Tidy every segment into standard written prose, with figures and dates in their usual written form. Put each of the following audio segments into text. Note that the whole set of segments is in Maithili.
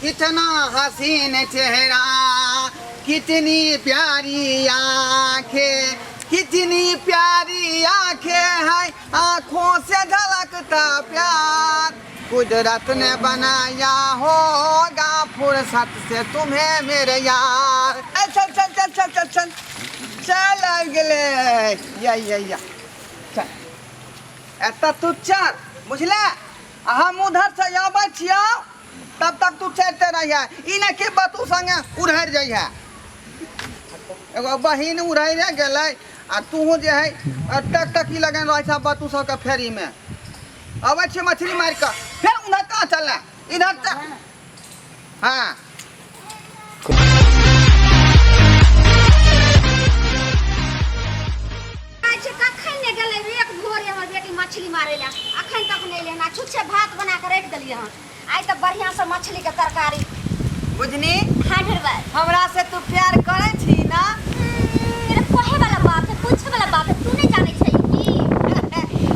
कितना हसीन चेहरा, कितनी प्यारी आंखें, कितनी प्यारी आंखें है, आंखों से झलकता प्यार, कुदरत ने बनाया होगा फुर्सत से तुम्हें मेरे यार। ए, चल चल चल चल चल चल चल, आबि गेलै। या या या, चल एतऽ तू चल, बुझले? आ हम उधर से आबै छियौ, तब तक तू चढ़ते रहिहे। ई नहि कि बतू संगे उड़हरि जइहे। एगो बहिन उड़हरि गेलै आ तूहू जे है टक टकी लगेने रहै छ बतू सबके फेरीमे। अबै छियै मछली मारि कऽ। फेर उधर कहाँ चलना, इधर चल। हाँ। आइ छै कखन ने गेलै एक भोरे हमर बेटी मछली मारै लए, अखन तक नहि एलै हन। आ छुच्छे भात बना कऽ राखि देलियै हन। आइ तऽ बढ़िआँ से मछली के तरकारी। बुझनी। हाँ ढेरवा। हमरा से तू प्यार करै छी ना? मेरे कहे वाला बात है, पूछे वाला बात है, तू नहीं जाने छै की?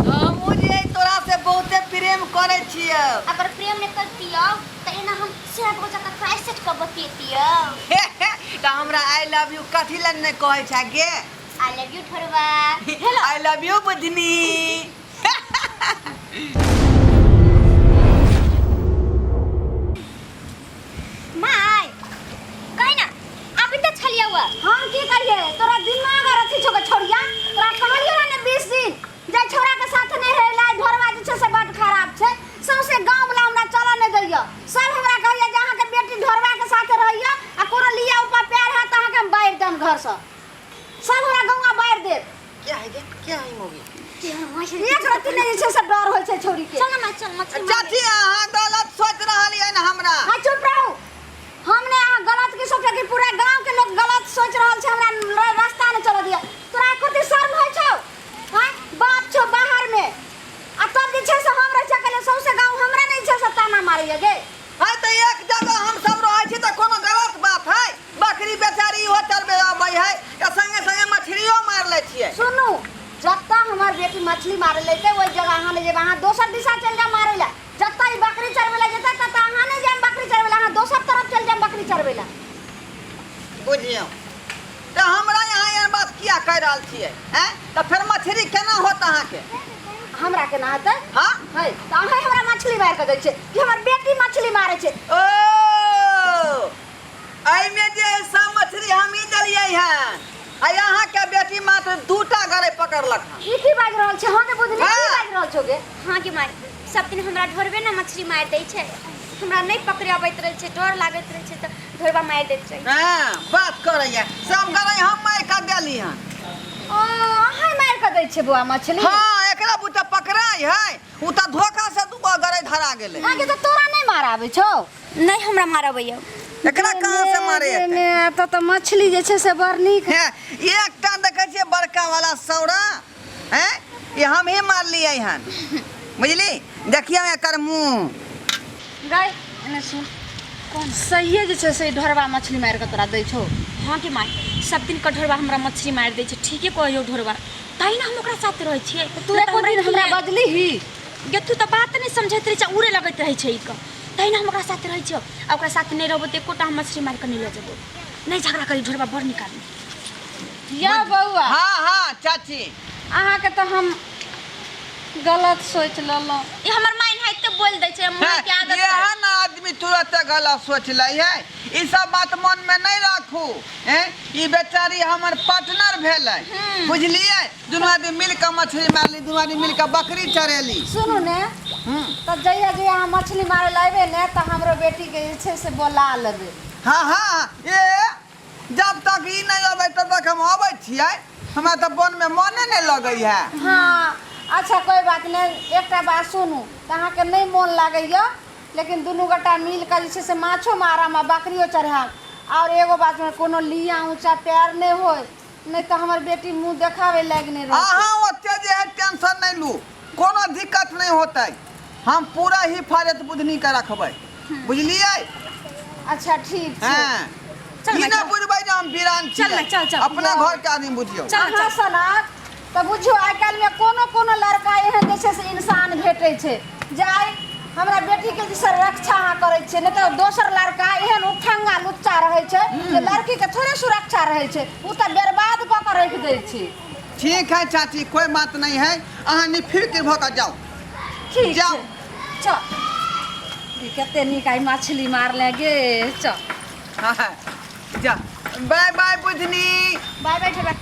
हमहूँ जे तोरा से बहुते प्रेम करै छियै। अगर प्रेम नहीं करतियो तऽ एना हम सैक बजा के कैसेट के बतियतियो? तऽ हमरा I love you कथी लए नहि कहै छै गे? I love you Dherwa. Hello. I love you Budhni. My कहि ना, अभी तक छलिया हुआ। हम की करिए? तोरा दिमाग और अथी छौ छोड़िया। तोरा कहलियो ना ने 20 दिन जे छोरा के साथ नहीं रहला, घरवा जे छै से बड खराब छै। सौंसे गांव वाला हमरा चलऽ नहीं दैया। सब हमरा कहैया जे अहाँ के बेटी ढोरवा के साथ रहैया आ कोनो लिया ऊपर प्यार है तऽ अहाँ के हम बाहर देम घर से। सब हमरा गौवा बाहर देत। क्या है गे, क्या है मोगी? एक रत्ती नहीं जे छै से डर होइ छै छोरी के। चल ना चल, मछली मार। चाची, अहाँ गलत सोच रहलियै ने हमरा। हाँ, चुप रहू। हमने अहाँ गलत की सोचे कि पूरा गांव के लोग गलत सोच रहल छै। हमरा रास्ता नहीं चलऽ दिया। तोरा एको रत्ती शर्म होइ छौ? हाँ, बाप छौ बाहर में आ तब जे छै से हम रहै छियै अकेले, सौंसे गांव हमरा नहीं छै से ताना मारैया गे। है तऽ एक जगह हम सब रहै छी तऽ कोनो गलत बात है? बकरी बेचारी इहो चरबे अबै है तऽ संगे संगे मछलियो मारि लै छियै। सुनू, जतऽ हमर बेटी मछली मारै लए जेतै ओहि जगह अहाँ नहि जेबै, अहाँ दोसर दिशा चलि जाउ मारै लए। जतऽ ई बकरी चरबै लए जेतै ततऽ अहाँ नहि जायब बकरी चरबै लए, अहाँ दोसर तरफ चलि जायब बकरी चरबै लए। बुझियौ तऽ हमरा यहाँ एहन बात किया कहि रहल छियै? आँय, तऽ फेर मछली केना होत अहाँके? हमरा केना हेतै? हाँ। है तऽ अहाँ हमरा मछली मारि कऽ दै छियै कि हमर बेटी मछली मारै छै? ओ, एहिमे जे सब मछली हमही देलियै हन आ अहाँके बेटी मात्र दूटा गरै पकड़लक हन। ई की बाजि रहल छै? हँ गे बुधनी, की हाँ। बाजि रहल छौ गे? हाँ गे माय, सब दिन हमरा ढोरबे ने मछली मारि दै छै। हमरा नहि पकड़े अबैत रहै छै, डर लागैत रहै छै तऽ ढोरबा मारि दैत रहै छै। हाँ, बात करैया, सब गरै हम मारि कऽ देली हन। ओ, अहाँ मारि कऽ दै छियै बौआ मछली? हाँ, एकरा बुते पकड़ाइ है, उ तऽ धोखा से दूगो गरै धरा गेलै। हाँ गे, तऽ तोरा नहि मार आबै छौ? नहि, हमरा मार अबैया। एकरा कहाँ से मारे एतै? ने तऽ मछली जे छै से बड़ नीक। हे, एकटा देखै छियै बड़का वाला सौरा हैं, ई हमही मारलियै हन, बुझली? देखियौ एकर मुँह। गै, एने सुन, कोन सहिए जे छै से ढोरबा मछली मारि कऽ तोरा दै छौ? हाँ गे माय, सब दिन कटोरबा हमरा मछली मारि दै छै। ठीके कहियौ ढोरबा, तही ने हम ओकरा साथ रहै छियै। तू एको दिन हमरा बजली ही? गे, तू तऽ बात नहि समझैत रहै छै, उड़े लगैत रहै छै ई कऽ। तही ने हम ओकरा साथ रहै छियौ आ ओकरा साथ नहि रहबो तऽ एकोटा हम मछली मारि कऽ नहि लऽ जेबो। नहि झगड़ा करी, ढोरबा बड़ नीक आदमी। या बौआ। हाँ हाँ चाची। अहाँके तऽ हम गलत सोचि लेलहुँ। ई हमर माइन है तऽ बोल दै छै, माँ के आदत है। एहन आदमी तुरंत गलत सोच लै है। ई सब बात मन में नहीं राखू। हैं, ई बेचारी हमर पार्टनर भेलै, बुझलियै? दुनू आदमी मिल कऽ मछली मारली, दुनू आदमी मिल कऽ बकरी चरेली। सुनू ने, तऽ जहिया जहिया अहाँ मछली मारै लए अयबै ने तऽ हमरो बेटीके जे छै से बोला लेबै। हाँ हाँ, ए जब तक ई नहीं अबै तब तक हम अबै छियै। हमरा तऽ वन में मने नहीं लगै है। हाँ अच्छा, कोई बात नहीं। एकटा बात सुनू, तऽ अहाँके नहि मोन लागैया, लेकिन दुनू गोटा मिल कऽ जे छै से माछो मारब आ बकरियो चढ़ायब। आओर एगो बात में कोनो लिया ऊँचा पैर नहि होय, नहि तऽ हमर बेटी मुँह देखाबै लायक नहि रहतै। अहाँ ओते जे है टेंशन नहीं लू, कोनो दिक्कत नहीं होतै। हम पूरा हिफाजत बुधनी के रखबै, बुझलियै? अच्छा, ठीक छै। हाँ। चल ई ना, ना चल। बुझबै जे हम वीरान चल ना, छियै। चल, चल। अपना घर के आदमी बुझियौ। चल, अहाँ सनक तऽ बुझियौ आइ काल्हिमे कोनो कोनो लड़का एहन जे छै से इंसान भेटै छै जे आइ हमरा बेटी के जे सुरक्षा अहाँ करै छियै, नहि तऽ दोसर लड़का एहन उठंगा लुच्चा रहै छै जे लड़की के थोड़े सुरक्षा रहै छै, ओ तऽ बर्बाद कऽ के राखि दै छै। ठीक है चाची, कोई बात नहीं है, अहाँ निफिक्र भऽ कऽ जाउ। ठीक जाउ। छै, चल। ई कते नीक आइ मछली मारले गे, चल। हाँ हाँ जा, बाय बाय बुधनी। बाय बाय ठेबा।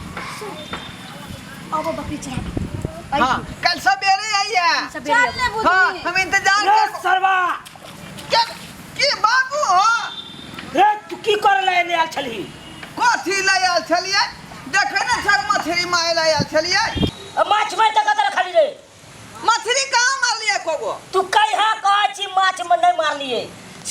अब बकरी चरा। हाँ, कल सवेरे आइए। चल ने बुधनी। हाँ, हम इंतजार रे कर सरवा। के की बाबू हो? रे तू की करे ला एने आयल छलही? कथी लए आयल छलियै? देखै ने छल मछली मारे लए आयल छलियै। माछ मारि तऽ कतऽ रखली रे? मछली कहाँ मारलियै कोगो? तू कहिया कहै छी माछ में नहि मारलियै?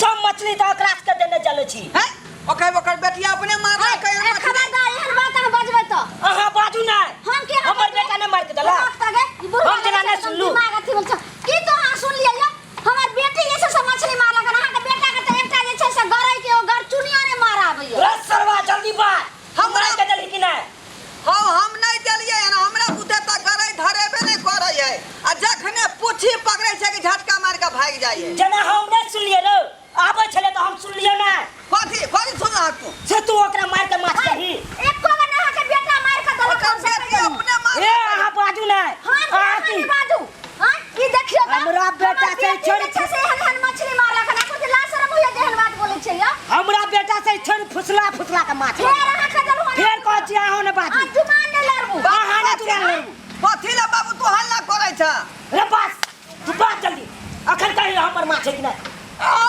सब मछली तऽ ओकरा के देने चलै छी। हैं, ओकर ओकर बेटिया अपने मारलकै ए, मछली। खबरदार एहन बात अहाँ बजबै तऽ। अहाँ बाजू नहि। हम के हमर बेटा नहि मारि के देलक। हम तऽ गे, ई बुढ़वा हम जेना नहि सुनलहुँ। दिमाग अथी भेल छै। की तो अहाँ सुनलियै यौ? हमर बेटी जे छै से मछली मारलक हन, अहाँके बेटा के तऽ एकटा जे छै से गरइ के ओ गरचुनिया नहि मार आबैया। रे सरवा जल्दी बाज। हमरा- मारि के देलही कि नहि? हँ, हम नहि देलियै हन, हमरा बुते तऽ गरइ धरेबे नहि करै है, आ जखने पूछी पकड़ै छै कि झटका मारि कऽ भागि जाइ है। जेना हम नहि सुनलियै रे, आबै छलै तऽ हम सुनलियै नहि। कथी कथी सुनलहक तू? से तू ओकरा मारि के माछ दही। एको गो नहि अहाँके बेटा मारि कऽ देलक। ओकर हम से बेटी कहि देलहुँ। अपने मार। ए अहाँ बाजू नहि। हम अहाँ अहाँ की नहि बाजू। हाँ, ई देखियौ तऽ। हमरा बेटा हमर से बेटी छोड़ि जे छै से एहन एहन मछली मारलक हन, अखन लाज शरम होइया जे एहन बात बोलै छै यौ। हमरा बेटा से छोड़ि फुसला फुसला के माछ। फेर अहाँ के देलहुँ हन। फेर कहै छी अहाँ नहि बाजू। अहाँ जुबान नहि लड़बू। अहाँ नहि जुबान लड़बू। कथी लए बाबू तू हल्ला करै छह? रे बस तू बाज जल्दी, अखन कही हमर माछ है कि नहि?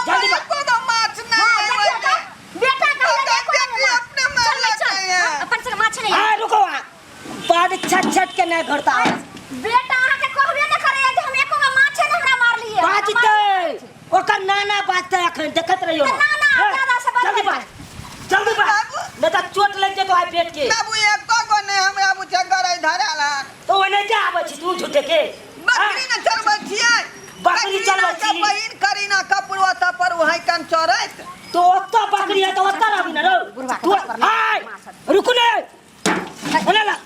जल्दी हमरा बाज। एको गो माछ नहि हाँ, है देखियौ ओहिमे। तऽ, बेटा कहलक ओकर एको गो बेटी माछ। अपने मारलकै चल, चल, है। अपन सबके माछ नहि है। हाँ रुको, अहाँ बड़ छट छट के नहि घरता। बेटा अहाँके कहबे नहि करैया जे हम एको गो माछे नहि हमरा मारलियै। बाजतै ओकर नाना, बाजतै अखन देखैत रहियौ। तऽ नाना हे, दादा से बाजबै। जल्दी बाज, जल्दी बाज, बाबू। नहि तऽ चोट लागि जेतौ आइ पेट के। बाबू एको गो नहि हमरा बुझे गरइ धरल हन। तो ओने जा आबै छी तू झूठे के? बकरी ने चरबै छियै। बकरी चरबै के छी। बहिन करीना कपूर ओतऽ पर वही कन चरैत। तो ओतऽ बकरी है तऽ ओतऽ रहबी ने रौ बुढ़वा के तू। बात पर नहि। हाय रुकू ने, ओने ला।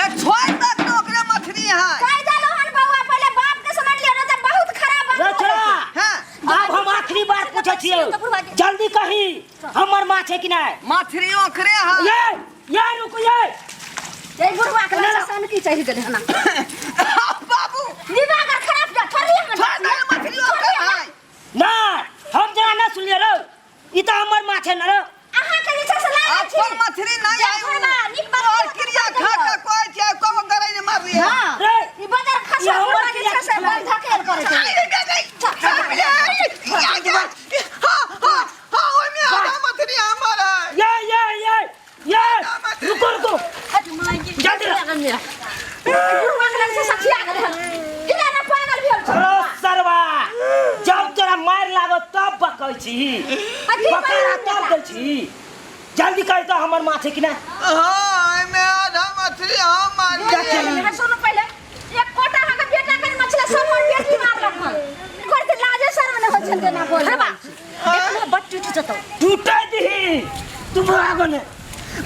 ए छोड़ तक ने ओकरे मछली है। कहि देलहुँ हन बौआ, पहिले बाप के समझ लियौ, नहि तऽ बहुत खराब बात रे भऽ छोड़ा। जेतै। हाँ। आब हम आखिरी बार पूछै छियौ, जल्दी कही हमर माछ है कि नहि? मछली ओकरे है। ये ये रुकू ये। ए बुढ़वा के लड़का सन की चाहिए देले हना। बाबू दिमाग आर खराब जा, छोड़ दिया हमरा। छोड़ दे, मछली ओकरे है। नहि हम जेना नहि सुनलियै रौ, ई तऽ हमर माछ है ने रौ। अहाँ के जे छै से लागै छी। अपन मछली नहीं जे है। घरवा नीक बात और क्रिया खा के कहै छियै एको गो गरइ नहि मारलियै। हां, रे ई बदर ई खसा हमर बुढ़वा जे क्रिया छै से खिलाड़ी। बड़ धकेल करै छै। हाँ हाँ हाँ, ओहिमे आधा मछली हमर है। ये ये ये ये रुको रुको, जल्दी रह। बुढ़वा के लग से सखिया गेलै हन। किला ना पागल भेल छौ। अरे सरवा, जब तोरा मारि लागो तब बकै छी, अथी बकारा मारि तब दै छी। जल्दी कही तऽ हमर माछ है कि नहि? हाँ, एहिमे आधा मछली हम मारलियै। है, सुनू पहिले, एक कोटा अहाँके बेटा के मछली सब हमर बेटी मारलक हन। ओकर तऽ लाजे शर्म नहि होइ छल तेना बोल। देखना बड टूट जतौ। टूटे दही तू, भागो ने।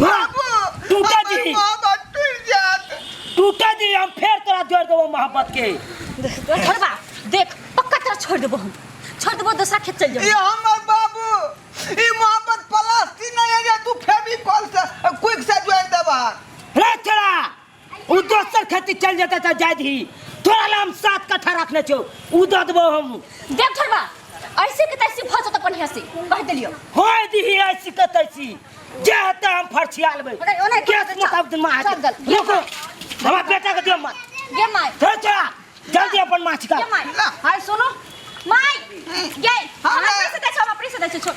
बाबू टूटे हमर दही। मोहब्बत टूटि जायत। टूटे दही, हम फेर तोरा जोड़ देबो मोहब्बत के। छोड़बा देख, पक्का तोरा छोड़ देबो, हम छोड़ देबो, दोसरा खेत चल ई जेबो। हमर बाबू, ई मोहब्बत प्लास्टिक नहीं है जे तू फेविकॉल से क्विक से जोड़ देबा। रे छोड़ा, उ दोसर खेती चल जेतै तऽ जाय दही, तोरा ला हम 7 कट्ठा रखने छौ, उ दऽ देबो हम। देख छोड़बा, ऐसे के तैसे भऽ जतौ, बढ़िया से कह देलियौ। होय दही ऐसी के तैसी, जे हेतै हम फरछिया लेबै। ओने- ओने केस चल, मुताबिक माँ चल, चल। रुको, हमरा बेटा के दियौ माछ। गे my. रे छोड़ा जल्दी अपन माछ का। गे my. ला। हाय सुनू। My गे। हाँ, हम रे। अपने से दै छौ, हम अपने से दै छौ, छोड़।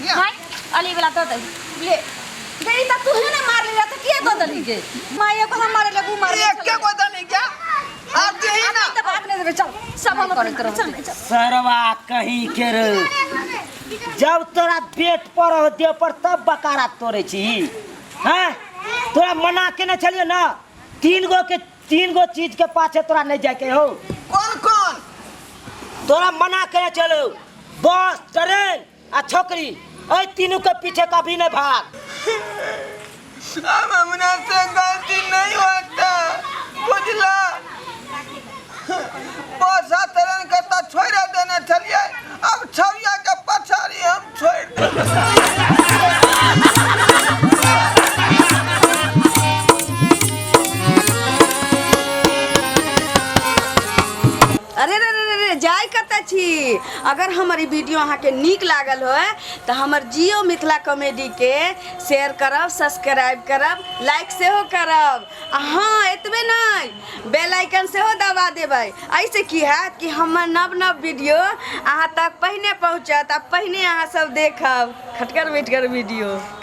या। My अली वाला दऽ दे ले। गे ई तऽ तूहे ने मारली रह तऽ किया दऽ देलही गे? माय एगो हम मारे लगू मारे। एके गो दनी क्या आब दही ना। तऽ बाप नहि देबै, चल। सब हम करैत अपने रहू। चल चल। सरवा कहीं के रे, जब तोरा पेट पर हो देह पर तब बकारा तोड़े छी हैं? तोरा मना केने छलियो ना, तीन गो के तीन गो चीज के पाछे तोरा नहीं जाके हो। कौन कौन? तोरा मना केने चलो, बस ट्रेन आ छोकरी, एहि तीनू के पीछे कभी नहीं भाग। अब हमरा से गलती नहीं होता बुझला। बस तरन के तऽ छोड़ि देने छलियै, अब छौरिया के पछाड़ी हम छोड़ि देलियै। अरे रे रे रे रे, जाय कतऽ छी? अगर हमर ई वीडियो अहाँके नीक लागल होय तऽ हमर जियो मिथिला कॉमेडीके शेयर करब, सब्सक्राइब करब, लाइक सेहो करब आ हँ एतबे नहि, बेल आइकन सेहो दबा देबै। एहिसँ की हैत कि हमर नव नव वीडियो अहाँ तक पहिने पहुँचत आ पहिने अहाँ सब देखब खटगर मिठगर वीडियो।